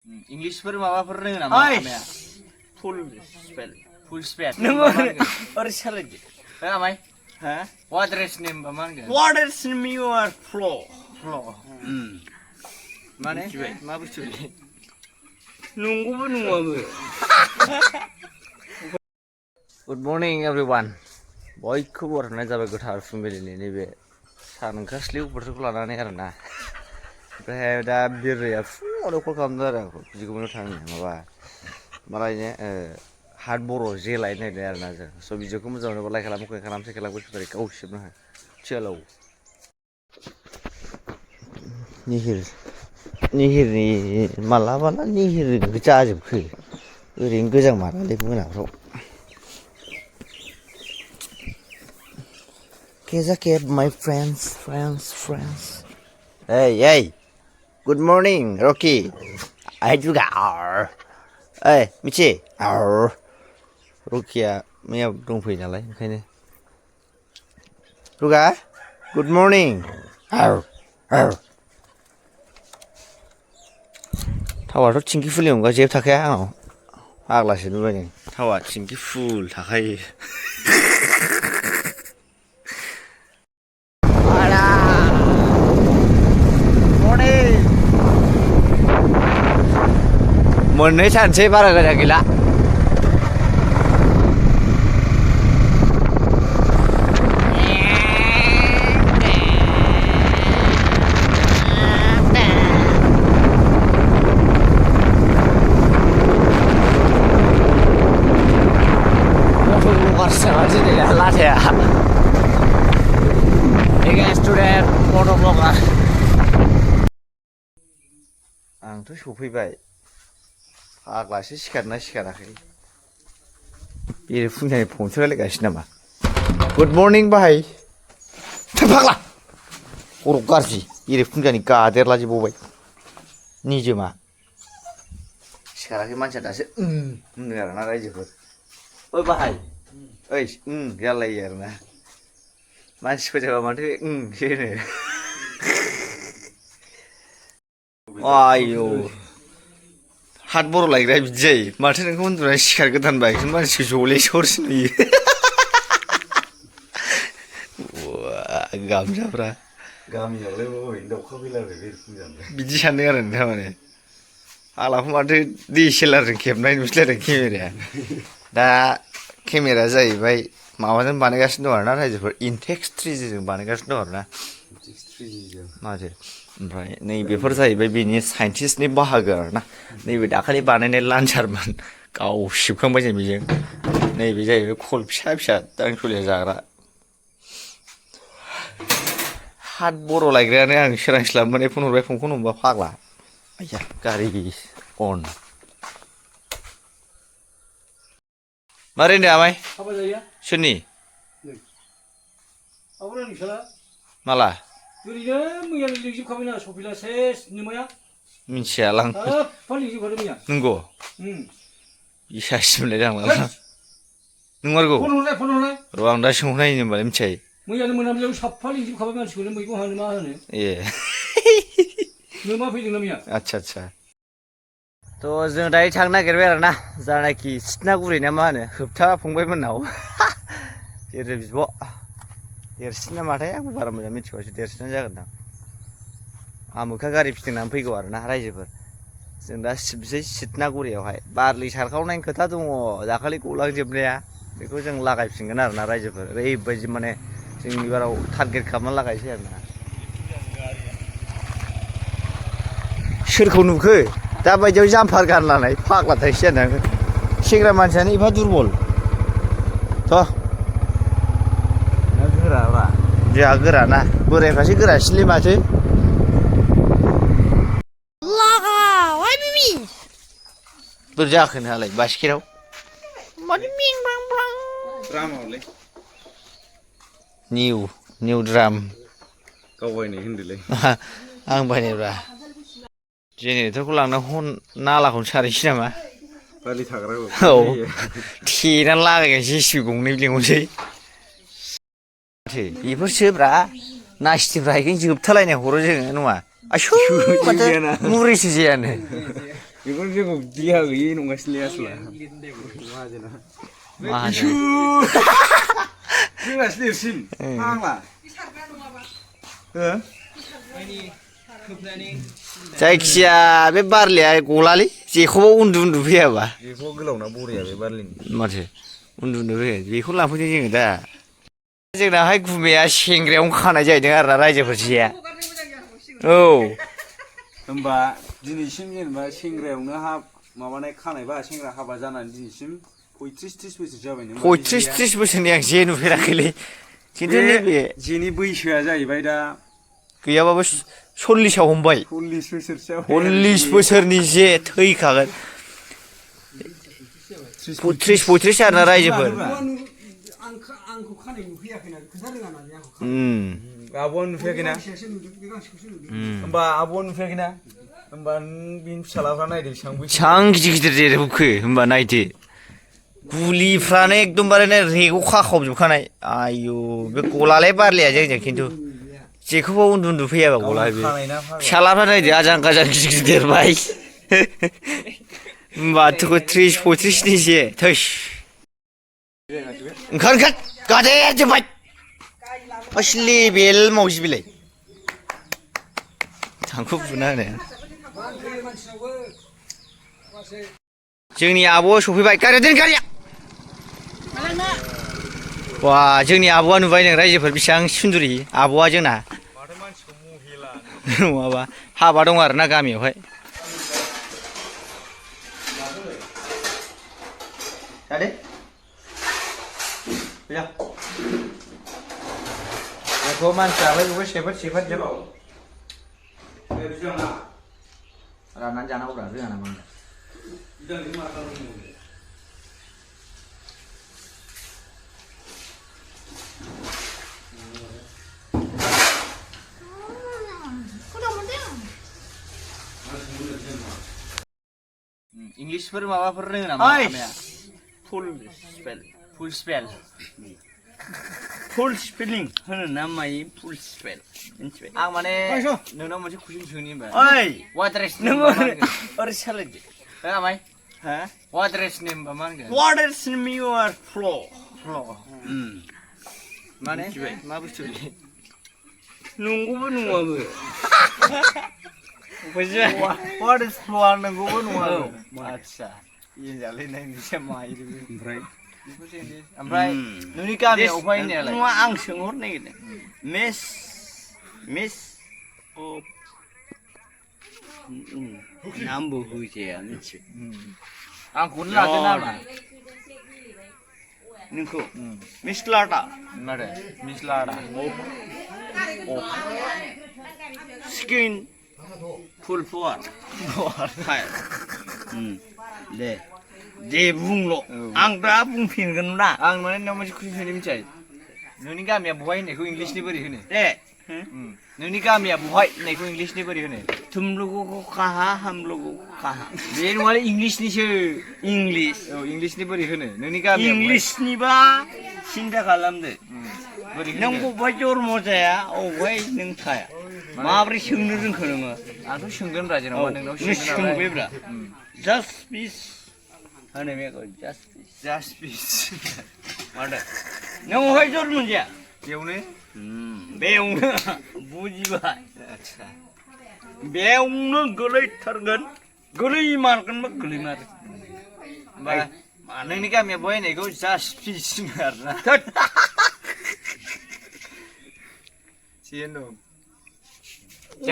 इंग्लिशफोर माबाफोर रोङो नामा आमाया फुल स्पेल नोङो ओरै सालायदो हो आमाय हो what is name मा होनगोन what is name your flow माने मा बुस्थु नंगौबो नङाबो गुड मर्निं एवरीवन बयखौबो बरायनाय जाबाय गोथार फुंबिलिनि नैबे सान ओंखारस्लिउ बोथोरखौ लानानै आरोना ओमफ्राय दा बिरैया फुङावनो कल खालामदों आरो आंखौ बिदिखौनो थाङो माबा मालायनो हाट बर' जे लायनो नागिरदों आरोना जों स' बिदिखौ मोजां मोनोबा लाइक खालाम कमेन्ट खालाम सेकेन्ड लाखौ सुपारि गावसिबनो हो चलो निहिरनि मालाबा निहिर जाजोबखो ओरैनो गोजां मारालै मोनाफ्राव Kezakeb, my friends. Hey, good morning, Rocky. Juga. Hey, Michi. Rocky, मैया दंफैयो नालाय ओंखायनो. Ruga, good morning. थावाथ' थिंखि फुलनि अनगा जेबो थाखाया आंनाव आग्लासो नुबाय नों थावा थिंखि फुल थाखायो मोननै सानसै बारा गोजा गैला लाथाया स्टुडेन्ट फट' ब्लगार आंथ' सफैबाय फाग्लासो सिखारना सिखाराखै बेरे फुंजानि फनसो रायलायगासिनो नामा गुड मर्निं बाहाय फाग्ला खर' गाज्रि बेरे फुंजानि गादेरला जोबबावबाय निजोमा सिखाराखै मानसिया दासो होनदों आरोना रायजोफोर ओइ बाहाय ओइ जालायो आरोना मानसि फोजाबा माथो सो होनो आयौ हाट बर' लायग्रा बिदि जायो माथो नोंखौ उन्दुनानै सिखार गोदानबा बेखौनो मानसिखौ जले सरसो नुयो गामसाफ्रा गामियावलाय बबेनि दाउखा फैलाबाय बे बिदि सानदों आरो नोंथां माने आलाखौ माथो DSLR-जों खेबनाय नुस्लायदों केमेराया दा केमेराया जाहैबाय माबाजों बानायगासिनो दं आरोना रायजोफोर इनटेक्स 3Gजों बानायगासिनो दं आरोना माथो ओमफ्राय नैबेफोर जाहैबाय बेनि साइन्टिस्टनि बाहागो आरोना नैबे दाखालि बानायनाय लान्चारमोन गावसिबखांबाय जों बेजों नैबे जाहैबाय खल फिसा फिसा दांसलिया जाग्रा हाट बर' लायग्रायानो आं सोरांस्लाबनानै फन हरबाय फनखौ हमबा फाग्ला आया गारि अन मारै होनदों आमाय सोरनि माला मिथियालां नंगौ बिसासिमलाय दांला नंमारगौ र' आं दा सोंहरनायनि होनबालाय मिथियायो मैयानो मोनाबिलियाव साफा लिंजोबखाबाय मानसिखौनो मैगं हानो मा होनो ए नों मा फैदोंना मैया आच्छा थ' जों दायो थांनो नागिरबाय आरोना जानाखि सिथनागुरि ना मा होनो होबथा फंबायमोननाव जेरै बिब' देरसिना माथाय आंबो बारा मोजां मिथिबावासै देरसिनानो जागोनदां आमोखा गारि फिथिंनानै फैगौ आरोना रायजोफोर जों दा सिबसै सिथनागुरियावहाय बारलि सारखावनायनि खोथा दङ दाखालि गलांजोबनाया बेखौ जों लागायफिनगोन आरोना रायजोफोर ओरैबायदि माने जों एबाराव टारगेट खालामना लागायसै आरोना सोरखौ नुखो दा बायदियाव जाम्पार गानलानाय फाग्ला थाइसे जानांगोन सेंग्रा मानसियानो एफा दुरबल थ' गोराब्रा जोंहा गोराना बोरायफ्रासो गोरासिनलै माथो बोरै जाखो नोंहालाय बास्केटाव माथो मिंब्रांब्रां द्रामावलै निउ द्राम गाव बायनाय होनदोलै आं बायनायब्रा जेनेरेटरखौ लांना नालाखौनो सारहैसै नामा बालि थाग्राखौ औ थेनानै लागायनोसै JCB गंनै लिंहरसै बेफोरसो ब्रा नासिथिफ्रा हैगोन जोबथालायनाय हरो जोङो नङा आयसौ माथो मुरिसो जायानो बेखौ जोंखौ देहा गैयै नंगासिनो आसला माहाजोन जोंनासो देरसिन फाग्ला जायखिया बे बारलिया गलालै जेखौबो उन्दु फैयाबा जेखौ गोलावना बरिया बे बारलिनि माथो उन्दु फैयो बेखौ लांफैदों जोङो दा जोंनाहाय गुमैया सेंग्रायावनो खानाय जाहैदों आरोना रायजोफोरसेया औ होमबा दिनैसिम जेनेबा सेंग्रायावनो माबानाय खानायबा सेंग्रा हाबा जानानै दिनैसिम 35-30 बोसोर जाबाय नों 35-30 बोसोरनि आं जे नुफेराखैलै खिन्थु नैबे जेनि बैसोआ जाहैबाय दा गैयाबाबो 40आव हमबाय 40 बोसोरसो 40 बोसोरनि जे थैखागोन 30-35 आरोना रायजोफोर आंखौ खानाय नुफैयाखैना खोन्थादों आंना आंखौ आब'आ नुफैयाखैना होमबा आब'आ नुफैयाखैना होमबा बिनि फिसालाफ्रा नायदो बेसेबां गिदिर देरबोखो होमबा नायदो गुलिफ्रानो एकदमबारे रेगाव खाखावजोबखानाय आयु बे गलालाय बारलाया जोंजों खिन्थु जेखौबो उन्दु फैयाबा गला बे फिसालाफ्रा नायदो आजां गाजां गिदिर देरबाय होमबा 30-35 नि जे थैस ओंखार गादे जोब्बाय असलि बेल मावजि बिलाइ थांखु बुना होनो जोंनि आब'आ सफैबाय गारिया दोन गारिया वा जोंनि आब'आ नुबाय नों रायजोफोर बेसेबां सुन्दुरि आब'आ जोंना नङाबा हाबा दं आरोना गामियावहाय जादे फैजा बेखौ मानसियालाय बेखौ सेफाद जोब राननानै जानांगौब्रा रोङा नामा इंलिशफोर माबाफोर रोङो नामा फुल स्पेलिं होनो ना मायो फुल स्पेल आं माने नोंनाव मोनसे कुइसन सोंनि होनबा ओइ what dress नों ओरै सालायदो आमाय हा what dress name मा होनगोन what is your flow माने मा बुस्थु बे नंगौबो नङाबो what is flow नंगौबो नङाबो आच्छा जालायनाय निसा मायो ओमफ्राय नोंनि गामियाव अफाय होननायालाय नङा आं सोंहरनो नागिरदों मिस अफ नामबो होजाया मिथियो आंखौनो लादो नामा नोंखौ मिस लाटा मारे मिस लाटा स्किन फुल फ्लावर दे बुंल' आं दा बुंफिनगोन ना आं माने नोंनाव मोनसे कुइसन सोंनो मिथिबाय नोंनि गामिया बहाय होननायखौ इंलिशनि बोरै होनो दे नोंनि गामिया बहाय होननायखौ इंलिशनि बोरै होनो तुम लोगों को कहाँ हम लोगों को कहाँ बे नङालै इंलिशनिसो इंलिश औ इंलिशनि बोरै होनो नोंनि गामिया इंलिशनिबा सिन्था खालामदो नों बबेहाय जन्म जाया अबेहाय नों थाया माबोरै सोंनो रोंखो नोङो आंथ' सोंगोनब्रा जेनेबा नोंनाव सोंबायब्रा जास्ट पिस होनो बेखौ जास्ट पिस माथो नों अबेहाय जन्म जाया बेयावनो बेयावनो बुजिबाय आच्छा बेयावनो गोलैथारगोन गोलैमारगोनबा गोलैमारो होमबा नोंनि गामिया बहाय होननायखौ जास्ट पिस आरोना थिगानो दं